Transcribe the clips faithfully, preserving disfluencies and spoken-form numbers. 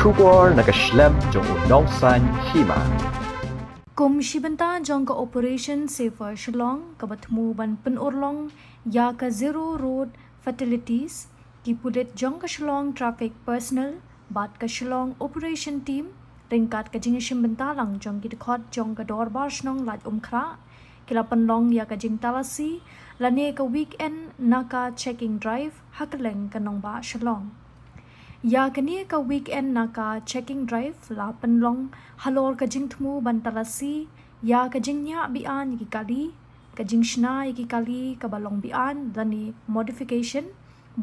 Khubor na ka shlem jong u nongsaiñ hima. Kum shi bynta jong ka Operation Safer Shillong kaba thmu ban pynurlong ïa ka zero road fatalities, ki pulit jong ka Shillong Traffic Personnel bad ka Shillong Operation Team ryngkat ka jingïashim bynta lang jong ki dkhot jong ka Dorbar Shnong Laitumkhrah ki la pynlong ïa ka jingtalasi lane ka Weekend Naka Checking Drive ha kylleng ka nongbah Shillong. Ïa kane ka Weekend Naka Checking Drive la pynlong halor ka jingthmu ban talasi ïa ka jingñiah be-aiñ ïa ki kali, ka jingshna ïa ki kali kaba long be-aiñ lane modification,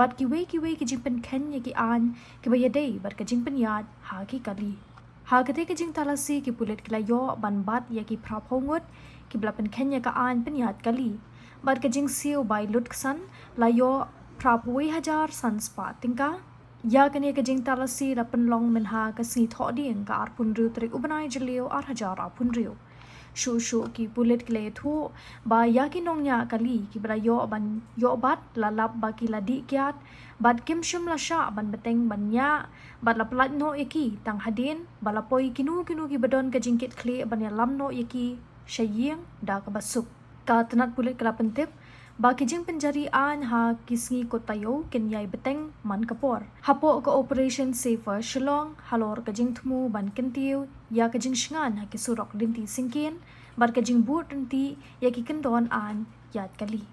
bad kiwei kiwei ki jingpynkheiñ ïa ki aiñ kiba ïadei bad ka jingpynïaid ha ki kali. Ha katei ka jingtalasi ki pulit ki la ïoh ban bat ïa ki phraphew ngut kiba la pynkheiñ ïa ka aiñ pynïaid kali. Bad ka jingsiew bai lutksan la ïoh phraphew hajar san spah tyngka. Ïa kane ka jingtalasi la pynlong mynha ka sngi Thohdieng ka arphew hynriew tarik u bnai Jylliew ar hajar arphew hynriew. Shuh shuh ki pulit ki la ïathuh ba ïa ki nongñiah kali kiba la ïoh ban ïoh bat la lap ba ki la dih kiad bad kim shym la shah ban bteng ban ñiah bad la pyllait noh ïa ki tang hadien ba la poi kino kino kiba don ka jingkitkhlieh ban ïalam noh ïa ki sha ïing da kaba suk. Ka tnat pulit ka la pyntip ba ki jingpynjari aiñ ha ki sngi kut taïew kin ïai bteng man ka por. Hapoh ka Operation Safer Shillong halor ka jingthmu ban kyntiew ïa ka jingshngaiñ ha ki surok lynti syngkien bad ka jingbud ryntih ïa ki kyndon aiñ ïaid kali.